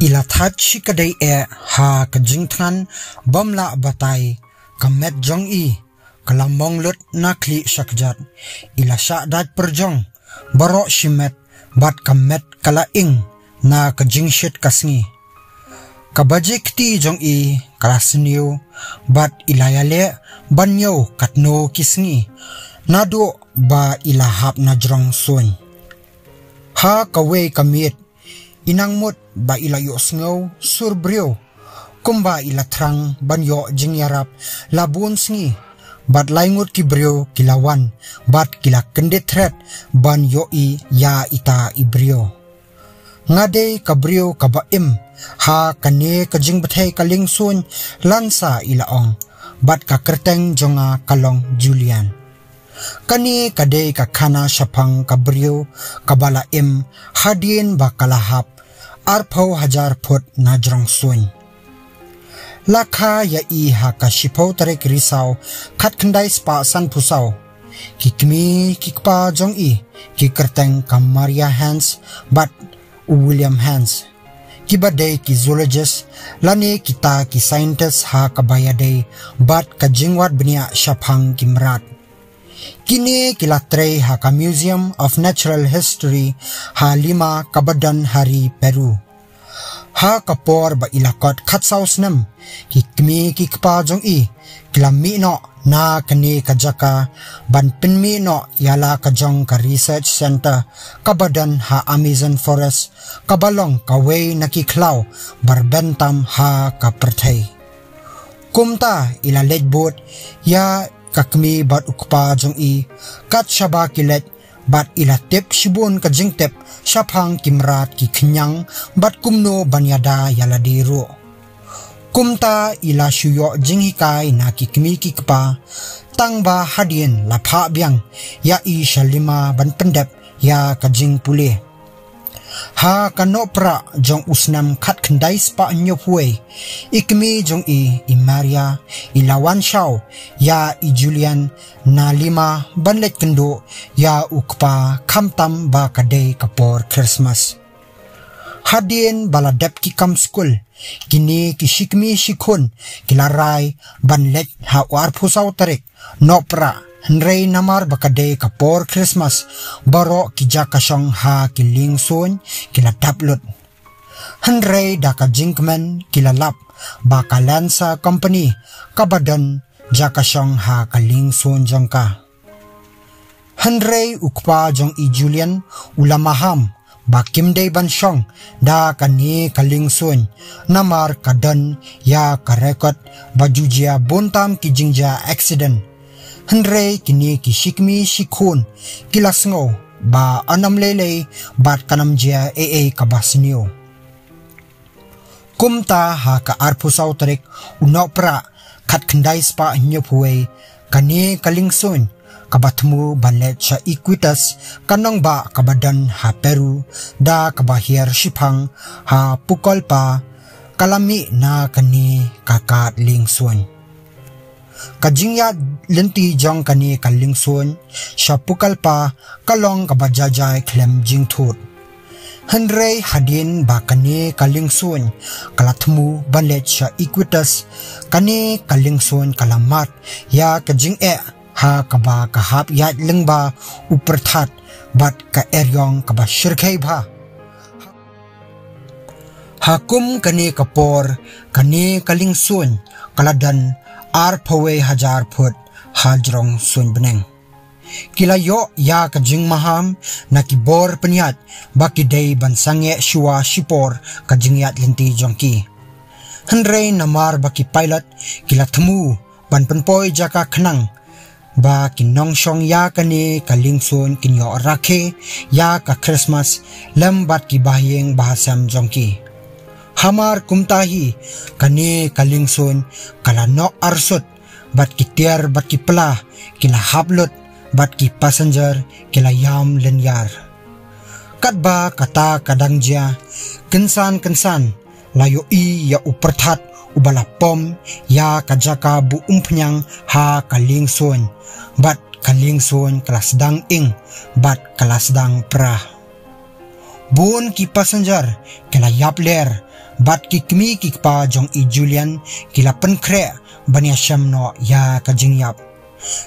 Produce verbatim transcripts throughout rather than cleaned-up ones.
I la thait shi ka dei eh ha ka jingthngan bym lah batai, ka met jong i ka la mong lut na khlieh sha kjat. I la shah dait pyrjong baroh shimet bad ka met ka la ing na ka jingshit ka sngi. Ka baje kti jong i ka la sniew bad i la ïaleh ban ñiew katno ki sngi naduh ba i la hap na jrong suiñ. Ha kawei ka miet i nang mut ba i la ïohsngew sur briew kumba i la thrang ban ïoh jingïarap la bun sngi, bad lai ngut ki briew ki la wan bad ki la kyndit thret ban ïohi ïa ita i briew. Nga dei ka briew kaba im ha kane ka jingbthei ka liengsuiñ, Lansa i la ong, bad ka kyrteng jong nga ka long Julian. Kane ka dei ka khana shaphang ka briew kaba la im hadien ba ka la hap arphew hajar phut na jrong suiñ. La kha ïa i ha ka shiphew tarik Risaw khatkhyndai spah sanphew saw. Ki kmie ki kpa jong i ki kyrteng ka Maria Hans bad u William Hans, kiba dei ki zoologist lane kita ki scientist ha kaba ïadei bad ka jingwad bniah shaphang ki mrad. Kine ki la trei ha ka Museum of Natural History ha Lima kaba don ha ri Peru. Ha ka por ba i la kot khatsaw snem, ki kmie ki kpa jong i ki la mih noh na kane ka jaka ban pynmih noh ïa la ka jong ka research center kaba don ha Amazon Forest, kaba long kawei na ki khlaw ba rben tam ha ka pyrthei. Kumta i la leit bud ïa ka kmie bad u kpa jong i, kat shaba ki leit bad i la tip shibun ka jingtip shaphang ki mrad ki khñiang bad kumno ban ïada ïa lade ruh. Kumta i la shu ïoh jinghikai na ki kmie ki kpa, tang ba hadien la phah biang ïa i sha Lima ban pyndep ïa ka jingpule. Ha ka Nohprah jong u snem khatkhyndai spah hynñiewphew wei, i kmie jong i, i Maria, i la wan shaw ïa i Julian na Lima ban leit kynduh ïa u kpa, khamtam ba ka dei ka por Christmas. Hadien ba la dep ki kam skul, kine ki shikmie shikhun ki la rai ban leit ha u arphew saw tarik Nohprah, hynrei namar ba ka dei ka por Christmas, baroh ki jaka shong ha ki liengsuiñ ki la dap lut. Hynrei da ka jingkmen ki la lap ba ka Lansa Company kaba don jaka shong ha ka liengsuiñ jong ka. Hynrei u kpa jong i Julian u la maham ba kim dei ban shong da kane ka liengsuiñ, namar ka don ïa ka record ba ju jia bun tam ki jingjia accident. Hynrei kine ki shikmie shikhun ki la sngew ba ym lei lei bad kan ym jia ei ei kaba sniew. Kumta ha ka arphew saw tarik u Nohprah khatkhyndai spah hynñiewphew wei, kane ka liengsuiñ kaba thmu ban leit sha Iquitos, ka nongbah kaba don ha Peru, da kaba hiar shiphang ha Pucallpa, ka la mih na kane ka kad liengsuiñ. Ka jingïaid lynti jong kane ka liengsuiñ sha Pucallpa ka long kaba jai jai khlem jingthut. Hynrei hadien ba kane ka liengsuiñ ka la thmu ban leit sha Iquitos, kane ka liengsuiñ ka la mad ïa ka jingeh ha kaba ka hap ïaid lyngba u pyrthat bad ka eriong kaba shyrkhei bha. Ha kum kane ka por, kane ka liengsuiñ ka la don arphew wei hajar phut ha jrong suiñ bneng. Ki la ïoh ïa ka jingmaham na ki bor pynïaid ba ki dei ban sangeh shuwa shipor ka jingïaid lynti jong ki. Hynrei namar ba ki pilot ki la thmu ban pynpoi jaka khnang ba ki nongshong ïa kane ka liengsuiñ kin ïoh rakhe ïa ka Christmas lem bad ki bahaïing bahasem jong ki. Hamar kumta hi, kane ka liengsuiñ ka la noh arsut, bad ki tiar bad ki pla ki la hap lut, bad ki passenger ki la ïam lynñiar. Katba kata ka dang jia, kynsan kynsan la ïohi ïa u pyrthat uba la pom ïa ka jaka ba umphniang ha ka liengsuiñ, bad ka liengsuiñ ka la sdang ing bad ka la sdang pra. Bun ki passenger ki la ïap ler, bad ki kmie ki kpa jong i Julian ki la pynkhreh ban ïashem noh ïa ka jingïap.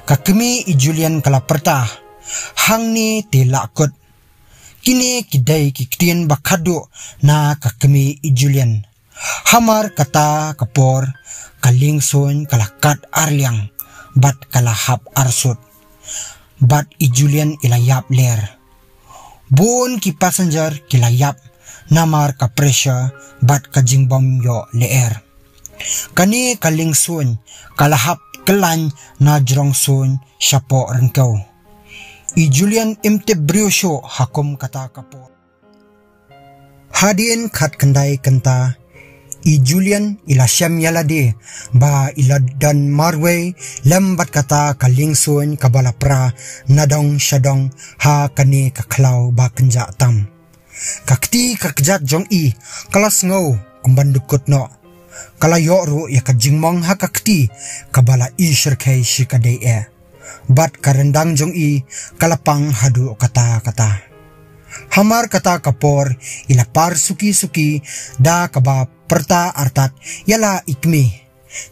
Ka kmie i Julian ka la pyrta, "Hangne te lah kut." Kine ki dei ki ktien ba khatduh na ka kmie i Julian. Hamar kata ka por, ka liengsuiñ ka la kat arliang, bad ka la hap arsut. Bad i Julian i la ïap ler. Bun ki passenger ki la ïap namar ka pressure bad ka jingbym ïoh lyer. Kane ka liengsuiñ ka la hap kyllaiñ na jrong suiñ shapoh ryngkew. I Julian im tip briew shuh ha kum kata ka por. Hadien khatkhyndai kynta, i Julian i la shem ïa lade ba i la don marwei lem bad kata ka liengsuiñ kaba la pra nadong shadong ha kane ka khlaw ba kynjah tam. Ka kti ka kjat jong i ka la sngew kumban dkut noh. Ka la ïoh ruh ïa ka jingmong ha ka kti kaba la i shyrkhei shi ka dei eh. Bad ka ryndang jong i ka la pang haduh katta katta. Hamar kata ka por i la par suki suki da kaba pyrta artat ïa la i kmie.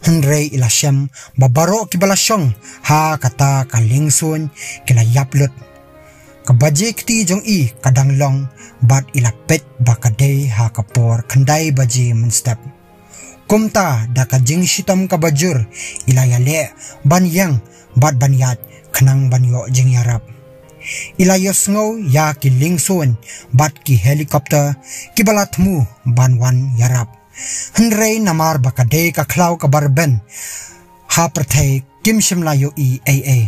Hynrei i la shem ba baroh kiba la shong ha kata ka liengsuiñ ki la ïap lut. Ka baje kti jong i ka dang long bad i la peit ba ka dei ha ka por khyndai baje mynstep. Kumta da ka jingshitom kaba jur i la ïaleh ban ïeng bad ban ïaid khnang ban ïoh jingïarap. I la ïohsngew ïa ki liengsuiñ bad ki helicopter kiba la thmu ban wan ïarap. Hynrei namar ba ka dei ka khlaw kaba rben ha pyrthei, kim shym la ïohi ei ei.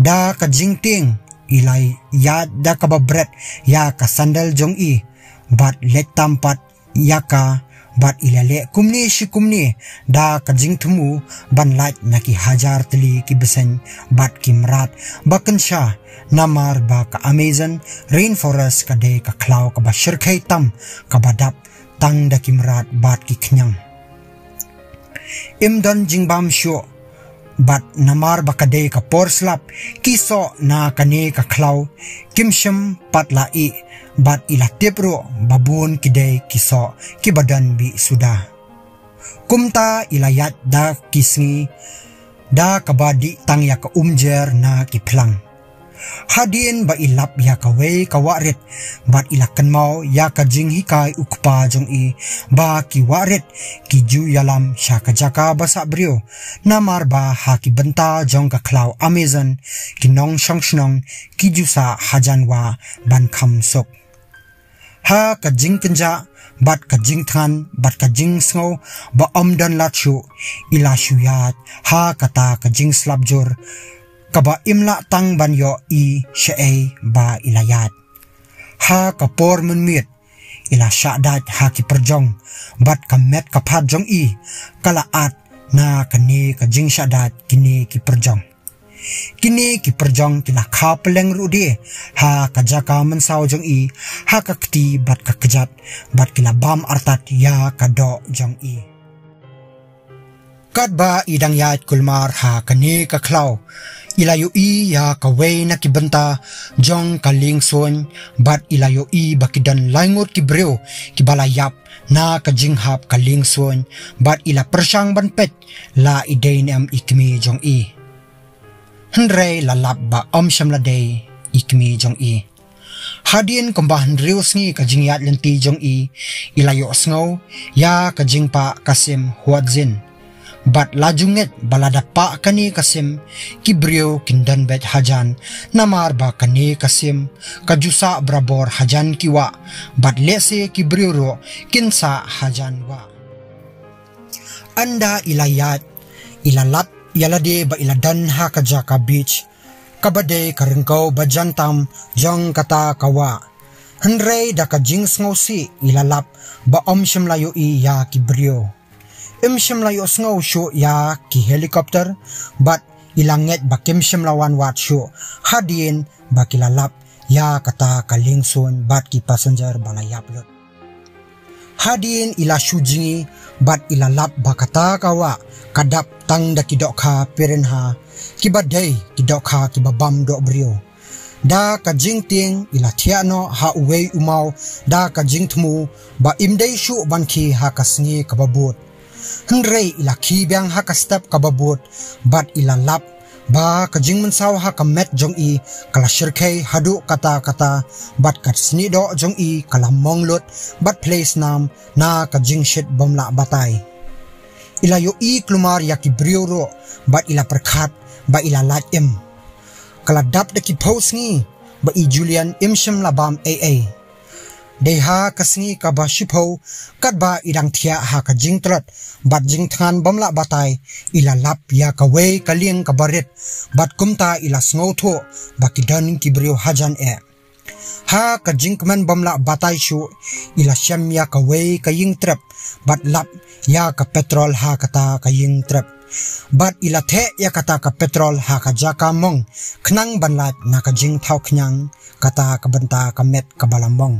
Da ka jingtieng i la ïaid da kaba bret ïa ka sandal jong i bad leit tam pat ïa ka, bad i la leh kumne shi kumne da ka jingthmu ban lait na ki hajar tylli ki bseiñ bad ki mrad ba kynsha, namar ba ka Amazon rainforest ka dei ka khlaw kaba shyrkhei tam, kaba dap tang da ki mrad bad ki khñiang. Im don jingbam shuh, bad namar ba ka dei ka por slap, ki soh na kane ka khlaw kim shym pat la ih, bad i la tip ruh ba bun ki dei ki soh kiba don bih suda. Kumta i la ïaid da ki sngi da kaba dih tang ïa ka umjer na ki phlang. Hadien ba i lap ïa kawei ka wah rit bad i la kynmaw ïa ka jinghikai u kpa jong i ba ki wah rit ki ju ïalam sha ka jaka ba sah briew, namar ba ha ki bynta jong ka khlaw Amazon ki nongshong shnong ki ju sah hajan wah ban kham suk. Ha ka jingkynjah bad ka jingthngan bad ka jingsngew ba ym don lad shuh, i la shu ïaid ha kata ka jingslap jur kaba im lah tang ban ïohi shaei ba i la ïaid. Ha ka por mynmiet i la shah dait ha ki pyrjong bad ka met ka phad jong i ka la at na kane ka jingshah dait kine ki pyrjong. Kine ki pyrjong ki la kha pylleng ruh de ha ka jaka mynsaw jong i, ha ka kti bad ka kjat, bad ki la bam artat ïa ka doh jong i. Katba i dang ïaid kulmar ha kane ka khlaw, i la ïohi ïa kawei na ki bynta jong ka liengsuiñ, bad i la ïohi ba ki don lai ngut ki briew kiba la ïap na ka jinghap ka liengsuiñ, bad i la pyrshang ban peit la i dei ne em i kmie jong i. Hynrei la lap ba ym shym la dei i kmie jong i. Hadien kumba hynriew sngi ka jingïaid lynti jong i, i la ïohsngew ïa ka jingpah ka sim Huadzin. Bad la ju ngeit ba lada pah kane ka sim, ki briew kin don beit hajan, namar ba kane ka sim ka ju sah barabor hajan ki wah, bad lehse ki briew ruh kin sah hajan wah. Ynda i la ïaid, i la lap ïa lade ba i la don ha ka jaka beach, kaba dei ka ryngkew ba jan tam jong kata ka wah. Hynrei da ka jingsngewsih i la lap ba ym shym la ïohi ïa ki briew. Im shym la ïohsngew shuh ïa ki helicopter, bad i la ngeit ba kim shym la wan wad shuh hadien ba ki la lap ïa kata ka liengsuiñ bad ki passenger ba la ïap lut. Hadien i la shu jngi bad i la lap ba kata ka wah ka dap tang da ki dohkha piranha, kiba dei ki dohkha kiba bam dohbriew. Da ka jingtieng i la thiah noh ha uwei u maw da ka jingthmu ba im dei shuh ban khie ha ka sngi kaba bud. Hynrei i la khie biang ha ka step kaba bud bad i la lap ba ka jingmynsaw ha ka met jong i ka la shyrkhei haduh katta katta bad ka snieh doh jong i ka la mong lut bad phlei snam na ka jingshit bym lah batai. I la ïohi kulmar ïa ki briew ruh bad i la pyrkhat ba i la lait im. Ka la dap da ki phew sngi ba i Julian im shym la bam ei ei. Dei ha ka sngi kaba shiphew katba i dang thiah ha ka jingtlot bad jingthngan bym lah batai, i la lap ïa kawei ka lieng kaba rit bad kumta i la sngewthuh ba ki don ki briew hajan eh. Ha ka jingkmen bym lah batai shuh i la shem ïa kawei ka ïing trep bad lap ïa ka petrol ha kata ka ïing trep. Bad i la theh ïa kata ka petrol ha ka jaka mong khnang ban lait na ka jingthaw khñiang kata ka bynta ka met kaba la mong.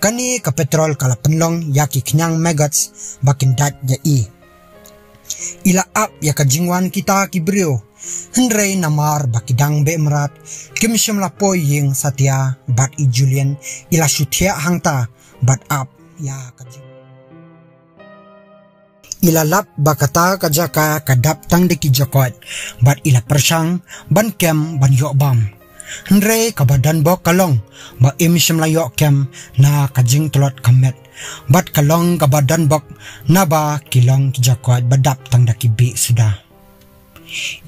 Kane ka petrol ka la pynlong ïa ki khñiang maggots ba kin dait ïa i. I la ap ïa ka jingwan kita ki briew. Hynrei namar ba ki dang beh mrad kim shym la poi ïing satia bad i Julian i la shu thiah hangta bad ap ïa ka jing. I la lap ba kata ka jaka ka dap tang da ki jakoit bad i la pyrshang ban kem ban ïoh bam. Hynrei kaba don bok ka long ba im shym la ïoh kem na ka jingtlot ka met bad ka long kaba don bok naba ki long ki jakoit ba dap tang da ki bih suda.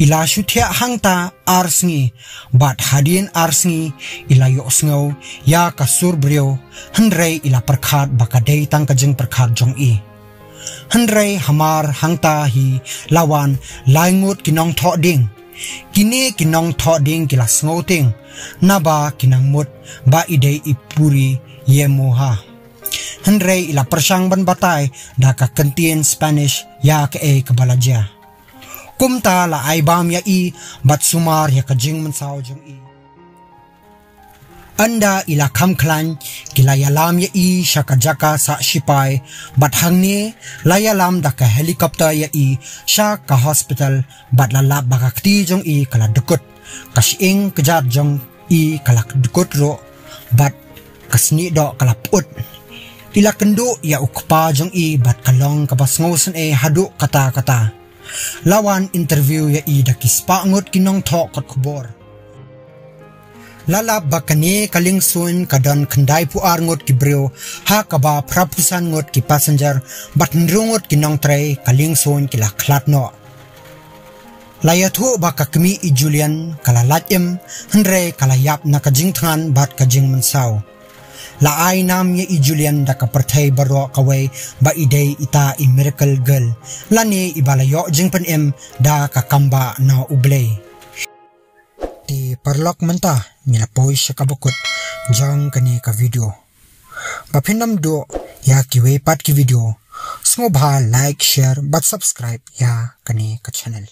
I la shu thiah hangta ar sngi bad hadien ar sngi i la ïohsngew ïa ka sur briew. Hynrei i la pyrkhat ba ka dei tang ka jingpyrkhat jong i. Hynrei hamar hangta hi la wan lai ngut ki nongthoh dieng. Kine ki nongthoh dieng ki la sngewtieng naba ki nang mut ba i dei i puri ïa mo ha. Hynrei i la pyrshang ban batai da ka kyntien Spanish ïa kaei kaba la jia. Kumta la ai bam ïa i bad sumar ïa ka jingmynsaw jong i. Ynda i la kham khlaiñ ki la ïalam ïa i sha ka jaka sah shipai bad hangne la ïalam da ka helicopter ïa i sha ka hospital bad la lap ba ka kti jong i ka la dkut, ka shyieng kjat jong i ka la dkut ruh bad ka snieh doh ka la put. I la kynduh ïa u kpa jong i bad ka long kaba sngewsynei haduh katta katta. La wan interview ïa i da ki spah ngut ki nongthoh kot khubor. La lap ba kane ka liengsuiñ ka don khyndai phew ar ngut ki briew ha kaba phra phew san ngut ki passenger bad hynriew ngut ki nongtrei ka liengsuiñ ki la khlad noh. La ïathuh ba ka kmie i Julian ka la lait im hynrei ka la ïap na ka jingthngan bad ka jingmynsaw. La ai nam ïa i Julian da ka pyrthei baroh kawei ba i dei ita i miracle girl lane iba la ïoh jingpynim da ka kambah na U Blei. Te paralok mynta ngi la poi sha kaba kut jong kane ka video. Ba phin ym duh ïa kiwei pat ki video, sngewbha like, share bad subscribe ïa kane ka channel.